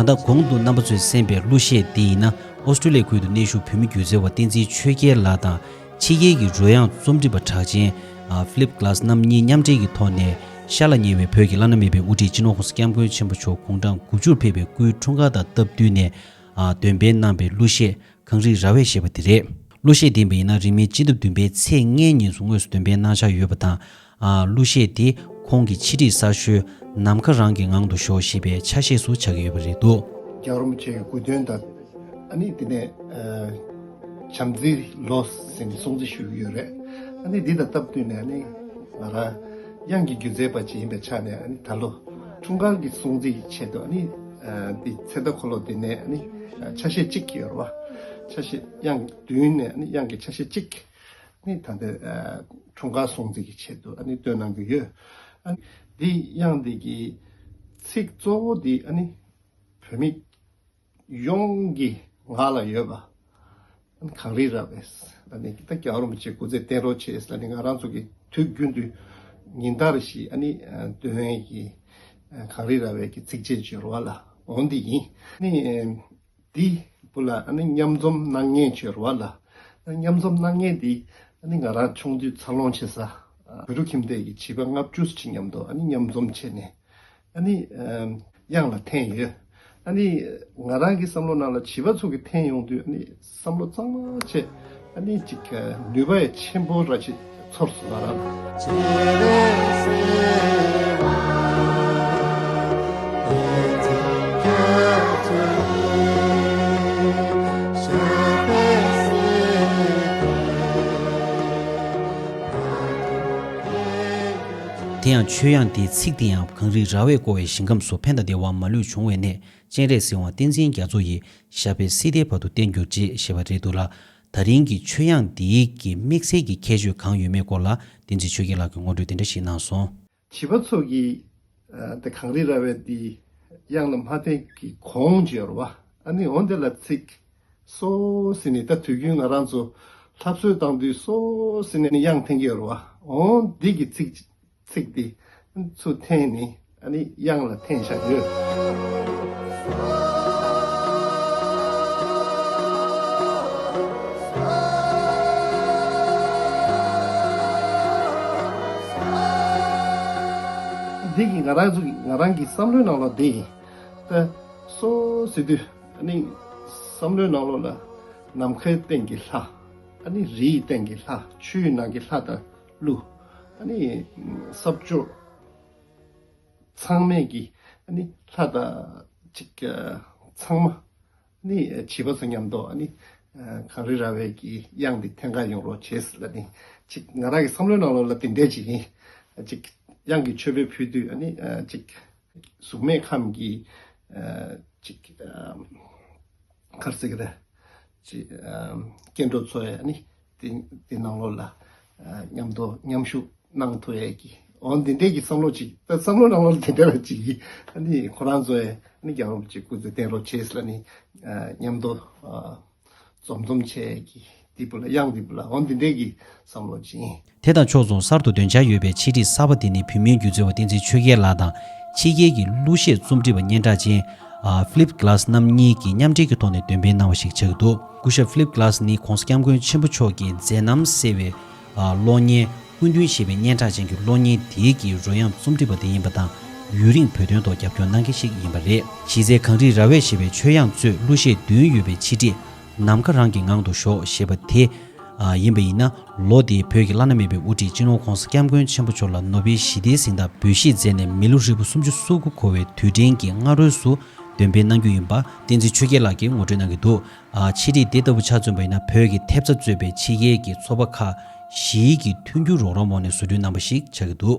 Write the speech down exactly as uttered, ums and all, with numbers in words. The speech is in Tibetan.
ད་གོང་དུ་རྣམ་པ་ཚོས་གསན་པའི་གླུ་གཞས་འདི་ཡིན་ན། ཨོ་སི་ཀྲི་ལི་ཡའི་ཁུལ་དུ་གནས་བཞུགས་བོད་མི་སྒྱུ་རྩལ་བ་བསྟན་འཛིན་ཆོས་རྒྱལ་ལགས་དང་། ཕྱི་རྒྱལ་གྱི་རོལ་དབྱངས་རྩོམ་སྒྲིག་པ་གྲགས་ཅན་ཨ་ཕི་ལིབ་གྷ་ལ་སི་རྣམ་གཉིས་མཉམ་འབྲེལ་གྱི་ཐོག་ནས། ཤར་ལ་ཉེ་བའི་བོད་ཀྱི་བླ་ན་མེད་པའི་དབུ་ཁྲིད་སྤྱི་ནོར་༸གོང་ས་༸སྐྱབས་མགོན་ཆེན་པོ་མཆོག་དགུང་གྲངས་དགུ་བཅུར་ཕེབས་པའི་སྐུའི་འཁྲུངས་སྐར་དང་སྟབས་བསྟུན་ནས། ཨ་འདོན་སྤེལ་གནང་པའི་གླུ་གཞས་གངས་རི་ར་བས་ཞེས་པ་དེ་རེད། གླུ་གཞས་འདི་ཡིན་པ་ཡིན་ན། རིང་མིན་སྤྱི་ཟླ་བདུན་པའི་ཚེས་ལྔའི་ཉིན་སུ་དངོས་སུ་འདོན་སྤེལ་གནང་འཆར་ཡོད་པ་དང་། ཨ་གླུ་གཞས་དེ་ཁོང་གི་ཕྱི་དྲིལ་གསར་ཤོས་ནམ་མཁའ་རང་གི་ངང་དུ་ཞོག་ཞེས་པའི་ཆ་ཤས་སུ་ཆགས་ཀྱི་ཡོད་པ་རེད་འདུག། རྒྱལ་བ་རིན་པོ་ཆེ་གི་སྐུ་མདུན་དང་། ཨ་ནི་དེ་ནས་ཨ་བྱམས་བརྩེའི་ལོ་ཟེར་ནས་སྲུང་བརྩི་ཞུ་གི་ཡོད་རེད། ཨ་ནི་འདི་དང་སྟབས་བསྟུན་ནས། ཨ་ནི་ང་རང་དབྱངས་ཀྱི་སྒྱུ་རྩལ་པ་ཅིག་ཡིན་པའི་ཆ་ནས། ཨ་ནི་ད་ལོ་འཁྲུངས་སྐར་གྱི་སྲུང་བརྩི་ཡི་ཆེད་དུ། ཨ་ནི་ཨ་འདི་ཚེ་མདའ་འཁོར་ལོ་འདི་ནས། ཨ་ནི་ཨ་ཆ་ཤས་གཅིག་ཡོད་རེད་བ། ཆ་ཤས་དབྱངས་བདུན་ནས། ཨ་ནི་དབྱངས་ཀྱི་ཆ་ཤས་གཅིག་ནི་ད་ལྟ་ཨ་འཁྲུངས་སྐར་སྲུང་བརྩི་གི་ཆེད་དུ། ཨ་ནི་བཏོན་གནང་གི་ཡོད། ཨ་ནི་འདི་དབྱངས་འདི་གི་ཚིག་གཙོ་བོ་འདི། ཨ་ནི་བོད་མི་ཡོངས་ཀྱི་ངག་ལ་ཡོད་པ། ཨ་ནི་གངས་རི་ར་བས། ཨ་ནི་ད་རྒྱལ་བ་རིན་པོ་ཆེ་སྐུ་ཚེ་བརྟན་རོགས་བྱེད་ཟེར་ནས། ང་རང་ཚོ་གི་དུས་རྒྱུན་དུ་ཉིན་ལྟར་བཞིན། ཨ་ནི་ཨ་འདོན་ཡས་ཀྱི་ཨ་གངས་རི་ར་བས་ཀྱི་ཚིགས་བཅད་ཅིག་ཡོད་རེད་བ་ལ། འོ་འདི་ཡིན། ཨ་ནི་འདི་བུ་ལ། ཨ་ནི་མཉམ་འཛོམས་གནང་མཁན་ཅིག་ཡོད་རེད་བ་ལ། ཨ་མཉམ་འཛོམས་གནང་མཁན་འདི། ཨ་ནི་ང་རང་ཆུང་དུས་འཚར་ལོངས་བྱེད་ས་ཨ་བོད་ཕྲུག་ཁྱིམ་སྡེ་གི་བྱིས་པ་ལྔ་བཅུ་ཅིག་མཉམ་དུ། ཨ་ནི་མཉམ་འཛོམས་བྱས་ནས། ཨ་ནི་ཨ་དབྱངས་ལ་འཐེན་ཡོད། ཨ་ནི་ང་རང་གི་བསམ་བློ་ནང་ལ་བྱིས་པ་ཚོ་གིས་འཐེན་ཡོང་དུས། ཨ་ནི་བསམ་བློ་གཙང་མ་བྱས། ཨ་ནི་ཅིག་ནུས་པ་ཡང་ཆེན་པོ་ར་ཅིག་ཚོར་སོང་། ང་རང་དེ་ཡང་ཆོས་དབྱངས་དེའི་ཚིག་དེ་ཡང་། གངས་རི་ར་བས་བསྐོར་བའི་ཞིང་ཁམས་སུ། ཕན་དང་བདེ་བ་མ་ལུས་འབྱུང་བའི་གནས། སྤྱན་རས་གཟིགས་དབང་བསྟན་འཛིན་རྒྱ་མཚོ་ཡི། ཞབས་པད་སྲིད་མཐའི་བར་དུ་བརྟན་གྱུར་ཅིག་ཞེས་པ་རེད་འདུག་ལ། ད་རིང་གི་ཆོས་དབྱངས་འདིའི་གི་དམིགས་བསལ་གྱི་ཁྱད་ཆོས་གང་ཡོད་མེད་སྐོར་ལ། བསྟན་འཛིན་ཆོས་རྒྱལ་ལགས་ཀྱིས་ངོ་སྤྲོད་དེ་འདྲ་ཞིག་གནང་སོང་། བྱིས་པ་ཚོ་གིས་ཨ་དེ་གངས་རི་ར་བས་འདི་དབྱངས་ལ་མ་འཐེན་གྱི་གོང་ཅིག་ཡོད་རེད་བ། ཨ་ནི་འོ་འདི་ལ་ཚིག་སོ་ཟེར་ནས། ད་དུས་རྒྱུན་ང་རང་ཚོ་ལྷ་གསོལ་བཏང་དུས་སོ་ཟེར་ནས་དབྱངས་འཐེན་གྱི་ཡོད་རེད་བ། འོ་འདི་གི་ཚིག་ཚིག་འདི་ཚུར་འཐེན་ནས། ཨ་ནི་དབྱངས་ལ་འཐེན་བཞག་ཡོད། འདི་གི་ང་རང་ཚོ་གི་ང་རང་གི་བསམ་བློའི་ནང་ལ་འདི་ཡིན། ད་སོ་ཟེར་དུས། ཨ་ནི་བསམ་བློའི་ནང་ལོགས་ལ་ནམ་མཁའི་སྟེང་གི་ལྷ། ཨ་ནི་རིའི་སྟེང་གི་ལྷ། ཆུའི་ནང་གི་ལྷ་དང་ཀླུ། ཨ་ནི་ས་ཕྱོགས་ཚང་མའི་གི། ཨ་ནི་ལྷ་དང་ཅིག་ཚང་མ། ཨ་ནི་བྱིས་པ་ཚོ་མཉམ་དུ། ཨ་ནི་གངས་རི་ར་བས་ཀྱི་དབྱངས་འདི་འཐེན་ག་ཡོང་རོགས་བྱེད་ཟེར་ལ་ནི། ཅིག་ང་རང་གི་བསམ་བློའི་ནང་ལོགས་ལ་དེ་འདྲས་ཅིག་ཡིན། ཅིག་དབྱངས་ཀྱི་མཆོད་པ་ཕུལ་དུས། ཨ་ནི་ཅིག་གཟུགས་མེད་ཁམས་ཀྱི་ཨ་ཅིག་ཨ་ག་རེ་ཟེར་གི་རེད། ཅིག་ཨ་སྐྱེ་འགྲོ་ཚོ་ཡང་ཨ་ནི་དེ་དེ་ནང་ལོགས་ལ་ཨ་མཉམ་དུ་མཉམ་ཞུགས་གནང་ཐུབ་ཡས་ཀྱི། འོ་འདི་འདྲས་ཀྱི་བསམ་བློ་ཅིག། ད་བསམ་བློ་ནང་ལོགས་ལ་དེ་འདྲས་ལ་ཅིག་ཡིན། ཨ་ནི་ཁོ་རང་ཚོ་ཡང་ཨ་ནི་རྒྱལ་བ་རིན་པོ་ཆེ་སྐུ་ཚེ་བརྟན་རོགས་བྱེད་ཟེར་ལ་ནི། ཨ་མཉམ་དུ་ཨ་འཛོམས་འཛོམས་བྱས་ཀྱི་འདི་བུ་ལ། དབྱངས་འདི་བུ་ལ། འོ་འདི་འདྲས་ཀྱི་བསམ་བློ་ཅིག་ཡིན། དེ་དང་ཕྱོགས་མཚུངས་གསར་དུ་འདོན་འཆར་ཡོད་པའི་ཆེད་སྒྲིག་གསར་པ་དེ་ནི་བོད་མིའི་སྒྱུ་རྩལ་བ་བསྟན་འཛིན་ཆོས་རྒྱལ་ལགས་དང་། ཕྱི་རྒྱལ་གྱི་གླུ་གཞས་རྩོམ་སྒྲིག་པ་སྙན་གྲགས་ཅན་ཨ་ཕི་ལིབ་གྷ་ལ་སི་རྣམ་གཉིས་ཀྱིས་མཉམ་འབྲེལ་གྱི་ཐོག་ནས་འདོན་སྤེལ་གནང་བ་ཞིག་ཆགས་ཀྱི་འདུག། སྐུ་ཞབས་ཕི་ལིབ་གྷ་ལ་སི་ནི་༸གོང་ས་༸སྐྱབས་མགོན་ཆེན་པོ་མཆོག་གི་མཛད་རྣམ་གསལ་བའི་ཨ་གློག་བརྙན། སྐུ་མདུན་ཞེས་པའི་སྙན་གྲགས་ཅན་གྱི་གློག་བརྙན་དེའི་གི་རོལ་དབྱངས་རྩོམ་སྒྲིག་པ་དེ་ཡིན་པ་དང་། ཡུན་རིང་བོད་དོན་ཐོག་རྒྱབ་སྐྱོར་གནང་མཁན་ཞིག་ཡིན་པ་རེད། གཞི་རྩའི་གངས་རི་ར་བས་ཞེས་པའི་ཆོས་དབྱངས་གཙོས་གླུ་གཞས་བདུན་ཡོད་པའི་ཆེད་སྒྲིག། ནམ་མཁའ་རང་གི་ངང་དུ་ཞོག་ཞེས་པ་དེ་ཨ་ཡིན་པ་ཡིན་ན། ལོ་དེའི་བོད་ཀྱི་བླ་ན་མེད་པའི་དབུ་ཁྲིད་སྤྱི་ནོར་༸གོང་ས་༸སྐྱབས་མགོན་ཆེན་པོ་མཆོག་ལ་ནོ་བེལ་ཞི་བདེའི་གཟེངས་རྟགས་འབུལ་བཞེས་མཛད་ནས་མི་ལོ་ཧྲིལ་པོ་སུམ་ཅུ་སོ་དགུ་འཁོར་བའི་དུས་དྲན་གྱི་སྔ་རོལ་སུ་འདོན་སྤེལ་གནང་རྒྱུ་ཡིན་པ་བསྟན་འཛིན་ཆོས་རྒྱལ་ལགས་ཀྱིས་ངོ་སྤྲོད་གནང་གི་འདུག། ཨ་ཆེད་སྒྲིག་དེ་ལྟ་བུ་ཆ་མཚོན་པ་ཡིན་ན། བོད་ཀྱི་ཐེབས་རྩ་གཙོས་པའི་ཕྱི་རྒྱལ་གྱི་ཚོགས་པ་ཁག་བཞིའི་གི་མཐུན་འགྱུར་རོགས་རམ་འོག་ནས་བཟོ་སྐྲུན་གནང་བ་ཞིག་ཆགས་ཀྱི་འདུག།